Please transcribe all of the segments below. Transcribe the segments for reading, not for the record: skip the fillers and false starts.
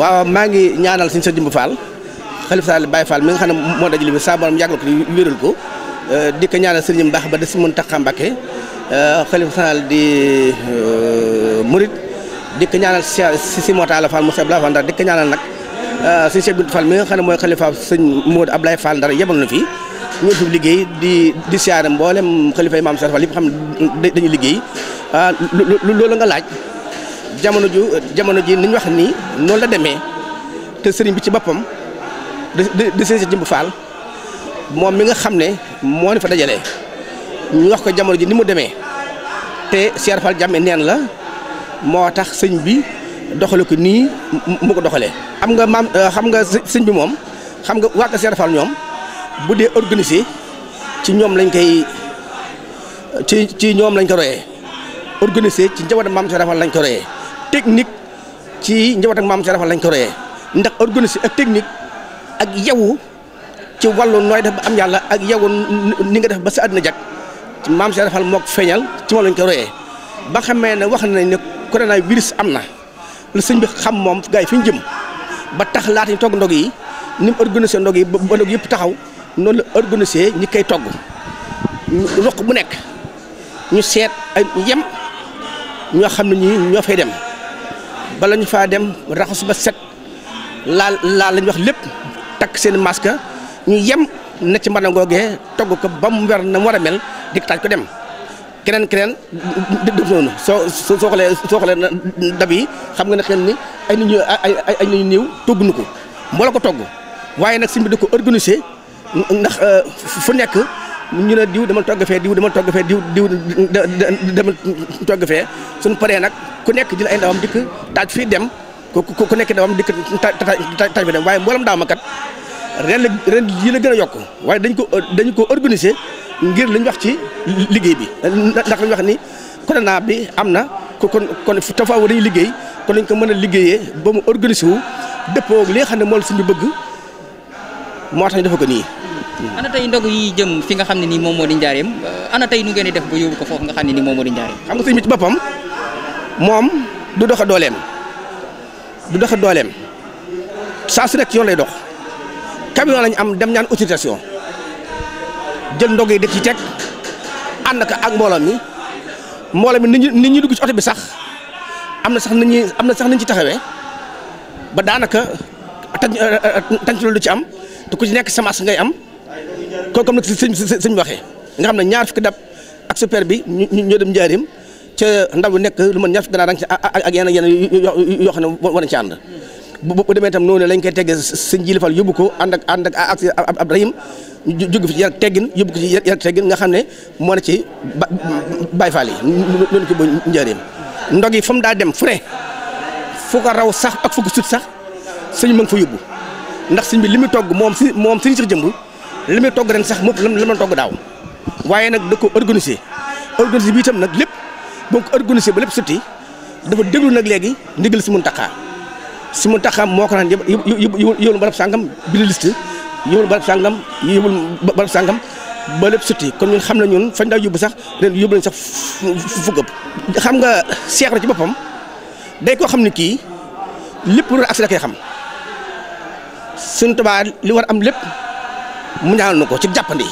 waaw maa ngi ñaanal suñu Cheikh Jëmb Fall xalif Sall Baye Fall mi nga xam ne moo dajale bi saa borom yàggal ko di wéral ko di ko ñaanal sëriñ baax ba de si Mountakha Mbacké xalif Sall di Murid di ko ñaanal si Motala Fall Moussa Abdoulaye Fall Ndar di ko ñaanal nag suñu Cheikh Bintou Fall mi nga xam ne mooy xalifa sëñ Modou Abdoulaye Fall Ndar yebal na fi ñu fi liggéey di siyaare mboolem xalifa yi maam Cheikh Fall yëpp xam ne dañuy liggéey loolu nga laaj jamono ji ni ñu wax nii noonu la demee te sëriñ bi ci boppam di sëriñ Jëmb Fall moom mi nga xam ne moo ni fa dajalee ñu wax ko jamono ji ni mu demee te Cheikh Fall jàmme neen la moo tax sëñ bi doxale ko nii mu ko doxalee. xam nga sëñ bi moom xam nga waa Cheikh Fall ñoom bu dee organisé ci ñoom lañ koy ci ñoom lañ ko royee organisé ci njabootu maam Cheikh Fall lañ ko royee. technique ci njaboot ak maam Cheikh Fall lañ ko royee ndax organisé ak technique ak yewu ci wàllu nooy def ba am yàlla ak yewu ni nga def ba sa àddina jag ci maam Cheikh Fall moo ko feeñal ci moom lañ ko royee ba xamee ne wax nañ ne coronavirus am na lu sëñ bi xam moom gars yi fi ñu jëm ba tax laata ñu togg ndog yi ni mu organisé ndog yi ba ndog yëpp taxaw noonu la organisé ñi koy togg roq bu nekk ñu seet ay yem ñoo xam ne ñii ñoo fay dem bala ñu faa dem raxas ba set laal lañ wax lépp takk seen masque ñu yem na ci mën a ngoogee togg ko ba mu wer na mu war a mel di taaj ko dem keneen def noonu soo xoolee dab yi xam nga ne xel ni ay nit ñu ay nit ñu néew togg nu ko moo la ko togg waaye nag sëñ bi da ko organisé ndax fu nekk ñu ne diw demal togg fee diw demal togg fee diw demal togg fee suñu paree nag ku nekk jël ay ndawam dikk taaj fii dem ku nekk ndawam dikk taaj fi dem waaye mboolem daaw ma kat ren yi la gën a yokk waaye dañu ko organiser ngir lañ wax ci liggéey bi ndax lañ wax ni corona bi am na kon te faaw dañuy liggéey kon dañ ko mën a liggéeyee ba mu organiser wu dëppoo li nga xam ne moom la suñu bëgg moo tax ñu defa ko nii. ana tey ndog yi jëm fi nga xam ne nii moom moo di njaareem ana tey nu ngeen di def ba yóbbu ko foofu nga xam ne nii moom moo di njaareem. xam nga sëñ bi ci boppam moom du doxe dooleem saa su nekk yoon lay dox camion lañ am dem ñaan autorisation jël ndog yi def ci teg ànd ak mbooloo mi nit ñi dugg ci oto bi sax am na sax nit ci taxawee ba daanaka tànc loolu du ci am te ku ci nekk semence ngay am. kon comme nag sëñ waxee nga xam ne ñaar fukki dab ak super bi ñu dem njaarim ca ndaw nekk lu mën ñaar fukki ganaar ak yeneen yoo xam ne war nañ ci ànd bu demee itam noonu lañ koy teggee sëñ Jili Fall yóbbu ko ànd ak Abdourahim jóge fi ci yar teggin yóbbu ko ci yar teggin nga xam ne moo ne ci Baye Fall yi noonu ko ba njaarim ndog yi fa mu daa dem fu ne fu ko raw sax ak fu ko sut sax sëñ ma ngi fa yóbbu ndax sëñ bi li muy togg moom sëñ Cheikh Jëmb li muy togg ren sax moom la ma togg daaw waaye nag da ko organisé bi itam nag lépp boo ko organisé ba lépp sotti dafa déglu nag léegi ndigal si Mountakha moo ko naan yóbbu barab sàngam bind liste yóbbu barab sàngam ba lépp sotti kon ñun xam na ñun fañ daa yóbbu sax ren yóbbu lañ sax fukk ëpp xam nga Cheikh la ci boppam day koo xam ne kii lépp lu agsi da koy xam Sëñ Tuubaa li war am lépp mu ñaanal na ko ci jàppandi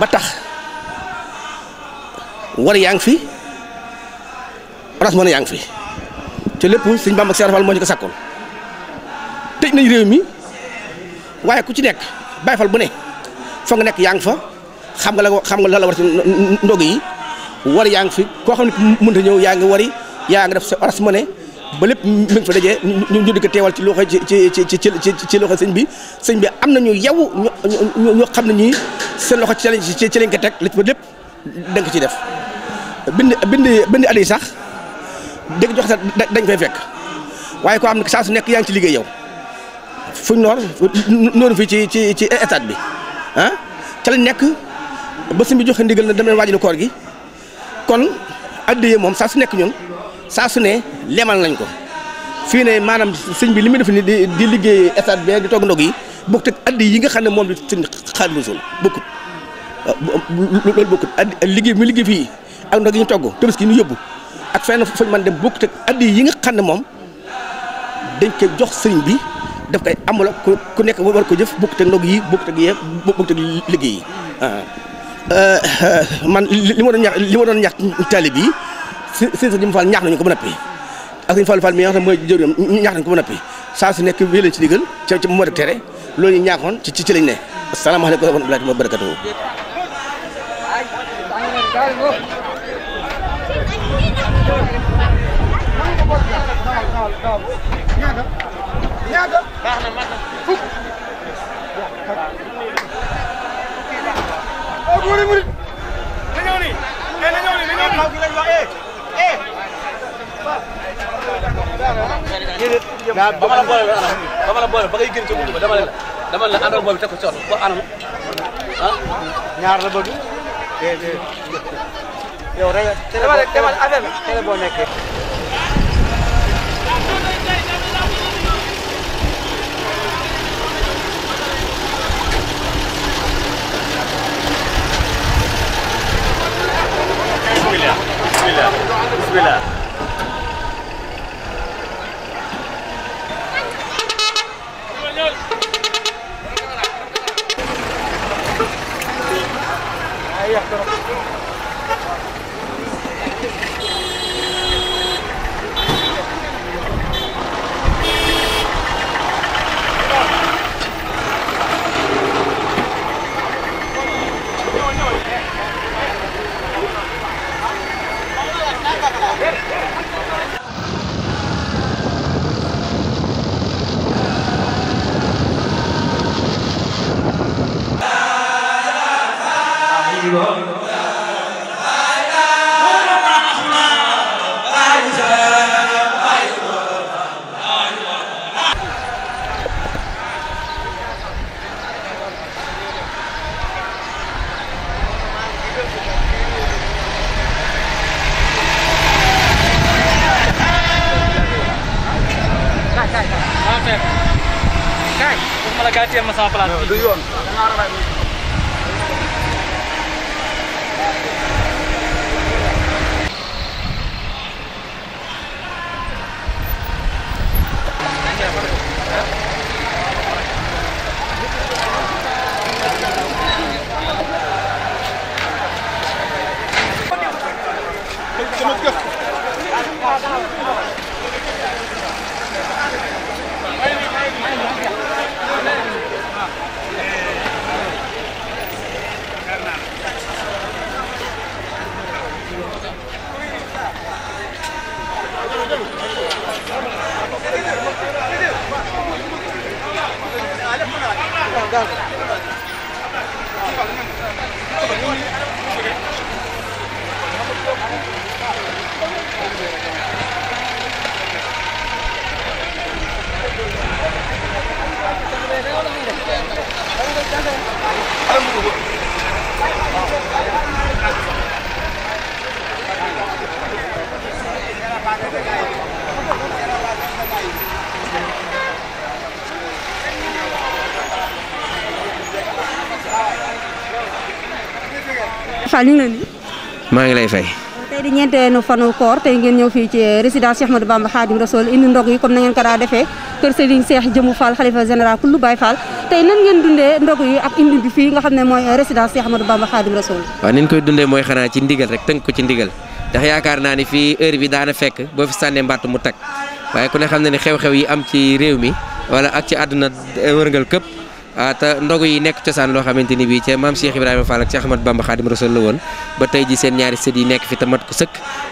ba tax war yaa ngi fi oras mën a yaa ngi fi te lépp sëñ Bamba ak Cheikh Fall moo ñu ko sakkoon tëj nañ réew mi waaye ku ci nekk Baye Fall bu ne fa nga nekk yaa ngi fa xam nga la war ci ndog yi war yaa ngi fi koo xam ne mënta ñëw yaa ngi wari yaa ngi def sa oras mën ba lépp mi ngi fa dajee ñu di ko teewal ci loxo ci loxo sëñ bi am nañu yow ñoo xam ne ñii seen loxo ci lañ ko teg li ci lépp da nga ko ciy def bind at yi sax dégg jox sax dañ fay fekk waaye koo xam ne saa su nekk yaa ngi ci liggéey yow fuñ noonu fii ci état bi ah ca lañ nekk ba sëñ bi joxe ndigal na dem leen waajal koor gi kon addiyee moom saa su nekk ñun saa su ne lemal nañ ko fii ne maanaam sëñ bi li muy def ni di liggéey stade bi di togg ndog yi bokkut ak addi yi nga xam ne moom la sëñ Xaadimu Rasuul bokkut loolu bokkut addi liggéey bi mu liggéey fii ak ndog yi ñu togg Tabaski ñu yóbbu ak fenn fañ man dem bokkut ak addi yi nga xam ne moom dañ koy jox sëriñ bi daf koy amul ku nekk war ko jëf bokkut ak ndog yi bokkut ak yee bokkut ak liggéey yi man li ma doon ñaax taalib yi sëñ Jëmmu Fall ñaax nañu ko ba noppi ak sëñ Fallu Fall mi nga xam ne mooy jëwriñam ñaax nañu ko ba noppi saa su nekk wéy leen ci digal ca moo def tere loolu ñu ñaaxoon ci lañ ne asalaamaaleykum wa rahmatullaahi wa barakaatuh dama la boole ba ngay gën ci wul ba dama la àndal boobu teg ko ci oto ba anam ñaar la bëgg yow rek demal affaire bi télé boo nekkee bismillah Kay, malah ganti sama pelatih. du yoon Fall ñu ngi leen di. maa ngi lay fay. tey di ñeenteelu fanu koor tey ngeen ñëw fii ci résidence Cheikh Ahmadou Bamba Khadim Rassoul indi ndog yi comme na ngeen ko daa defee kër Serigne Cheikh Jëmmu Fall xalifa général kullu Baye Fall tey nan ngeen dundee ndog yi ak indi bi fii nga xam ne mooy résidence Cheikh Ahmadou Bamba Khadim Rassoul. waaw ni ñu koy dundee mooy xanaa ci ndigal rek tënk ko ci ndigal ndax yaakaar naa ni fii heure bi daana fekk boo fi sànnee mbàtt mu tag waaye ku ne xam ne ni xew-xew yi am ci réew mi wala ak ci àdduna wërngal këpp te ndogu yi nekk cosaan loo xamante ni bii ca maam Cheikh Ibrahima Fall ak Cheikh Ahmadou Bamba Khadim Rassoul la woon ba tey ji seen ñaari sët yi nekk fi te mat ko sëkk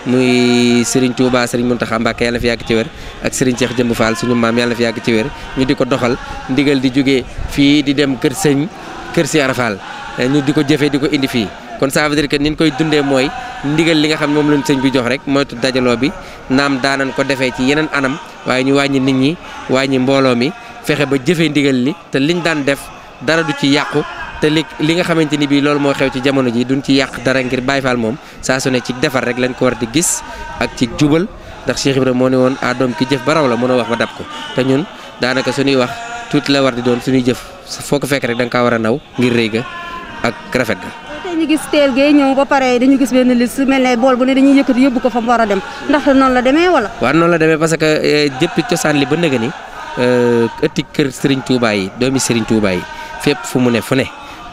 muy Serigne Touba Serigne Mountakha Mbacké yàlla fi yàgg ci wér ak Serigne Cheikh Jëmbu Fall suñu maam yàlla fi yàgg ci wér ñu di ko doxal ndigal di jógee fii di dem kër Cheikh Fall ñu di ko jëfee di ko indi fii kon ça veut dire que ni ñu koy dundee mooy ndigal li nga xam ne moom lañu sëñ bi jox rek moytu dajaloo bi naam daanan ko defee ci yeneen anam waaye ñu wàññi nit ñi wàññi mbooloo mi fexe ba jëfee ndigal li te liñ daan def dara du ci yàqu te li nga xamante ni bii loolu moo xew ci jamono ji duñ ci yàq dara ngir Baye Fall moom saa su ne ci defar rek lañ ko war di gis ak ci jubal ndax Cheikh Ibrahima moo ne woon doom ki jëf ba raw la mën a wax ba dab ko te ñun daanaka suñuy wax tuuti la war di doon suñuy jëf foo ko fekk rek da nga kaa war a naw ngir rëy ga ak rafet ga. tey ñu gis teel gee ñëw ba pare dañu gis benn liste mel ne bool bu ne dañuy yëkkati yóbbu ko fa mu war a dem ndax noonu la demee wala. waaw noonu la demee parce que jëppi cosaan li ba nëgë ni ëtti kër Serigne Touba yi doomi Serigne Touba yi fépp fu mu ne fu ne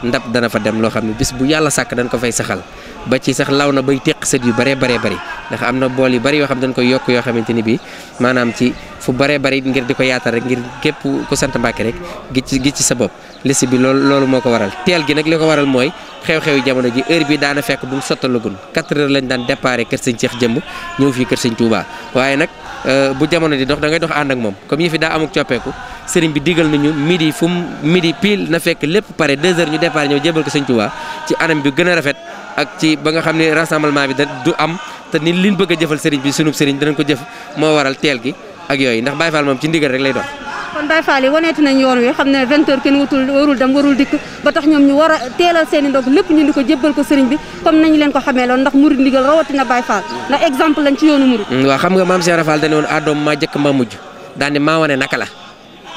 ndab dana fa dem loo xam ne bis bu yàlla sàkk dañ ko fay saxal ba ci sax law na bay teq sët yu bëree bëri ndax am na bool yu bëri yoo xam dañ koy yokk yoo xamante ni bii maanaam ci fu bëree bëri ngir di ko yaatal rek ngir képp ku sant Mbàkke rek gi ci sa bopp liste bi loolu moo ko waral teel gi nag li ko waral mooy xew-xew jamono ji heure bi daana fekk duñ sottalagun 4 heures lañ daan déparé kër sëñ Cheikh Jëmb ñëw fii kër sëñ Touba waaye nag bu jamono di dox da ngay dox ànd ak moom comme yëfi daa amuk coppeeku sëriñ bi digal nañu midi pile na fekk lépp pare 2 heures ñu départ ñëw jébal ko sëñ Touba ci anam bi gën a rafet ak ci ba nga xam ne rassemblement bi da du am te ni liñ bëgg a jëfal sëriñ bi sunub sëriñ danañ ko jëf moo waral teel gi ak yooyu ndax Baye Fall moom ci ndigal rek lay dox. kon Baye Fall yi waneeti nañ yoon wi xam ne 20 heures kenn warul dem warul dikk ba tax ñoom ñu war a teelal seen i ndog lépp ñu di ko jébbal ko sëriñ bi comme nañu leen ko xamee loon ndax murid ndigal rawatina Baye Fall ndax exemple lañ ci yoonu murid. waaw xam nga maam Cheikh Fall dañu woon adoom maa jëkk maa mujj daal ne maa wane naka la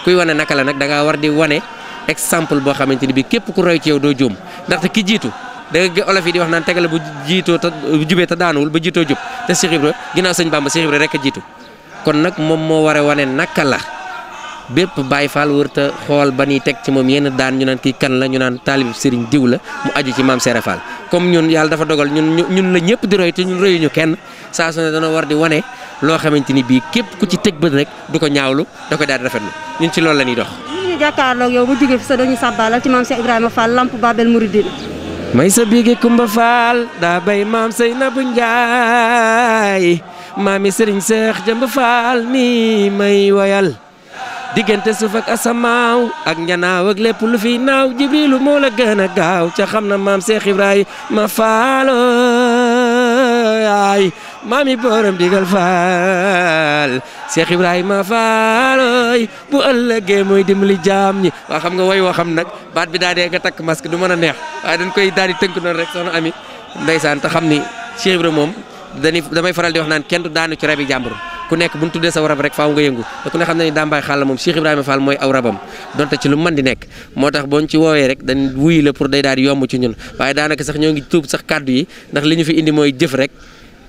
kuy wane naka la nag da ngaa war di wane exemple boo xamante ni bi képp ku roy ci yow doo juum ndaxte ki jiitu da nga olof yi di wax naan tegale bu jiitoo te jubee te daanuwul ba jiitoo jub te Cheikh Ibra ginnaaw sëñ Bamba Cheikh Ibra rek a jiitu kon nag moom moo war a wane naka la bépp Baye Fall wërta xool ba ñuy teg ci moom yenn daan ñu naan kii kan la ñu naan taalib sëriñ diw la mu aju ci maam Cheikh Fall comme ñun yàlla dafa dogal ñun la ñëpp di roy te ñun royuñu kenn saa su ne dana war di wane loo xamante ni bii képp ku ci teg bët rek du ko ñaawlu da koy daal di rafetlu ñun ci loolu la ñuy dox. ñu jàkkaarloog yow bu jógee fi sa dañuy sàbbaalal ci maam Cheikh Ibrahima Fall Lamp Babel Mouridine. may sa biige Kumba Fall daa bay maam Seynabou Njaay maami Serigne Cheikh Jëmb Fall mi may woyal diggante suuf ak asamaaw ak njanaaw ak lépp lu fi naaw jibrilu moo la gën a gaaw ca xam na maam Cheikh Ibrahima Fall ay maami borom digal Fall Cheikh Ibrahima Fall bu ëllëgee mooy dimbali jaam ñi waa xam nga woy woo xam nag baat bi daal di nga takk masque du mën a neex waaye dañ koy daal di tënk noonu rek soxna Ami ndeysaan te xam ni Cheikh Ibrahima moom damay faral di wax naan kenn du daanu ci rabi jàmbur ku nekk bu ñu tuddee sa rab rek faaw nga yëngu te ku ne xam ne ni Dambaay Xàll moom Cheikh Ibrahima Fall mooy aw rabam donte ci lu mën di nekk moo tax boo ñu ci woowee rek dañ wuy la pour day daal di yomb ci ñun waaye daanaka sax ñoo ngi tuub sax kàddu yi ndax li ñu fi indi mooy jëf rek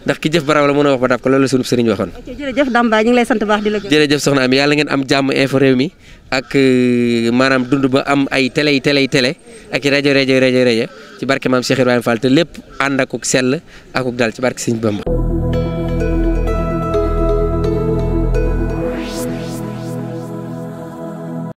ndax ki jëf baraw la mën a wax ba daf ko loolu la sunu sëriñ waxoon. ok jërëjëf Dambaay ñu ngi lay sant baax di la gërëm. jërëjëf soxna Ami yàlla ngeen am jàmm info réew mi ak maanaam dund ba am ay télé ak i rajo ci barke maam Cheikh Ibrahima Fall te lépp ànd akuk sell akuk dal ci barke Sëriñ Bamba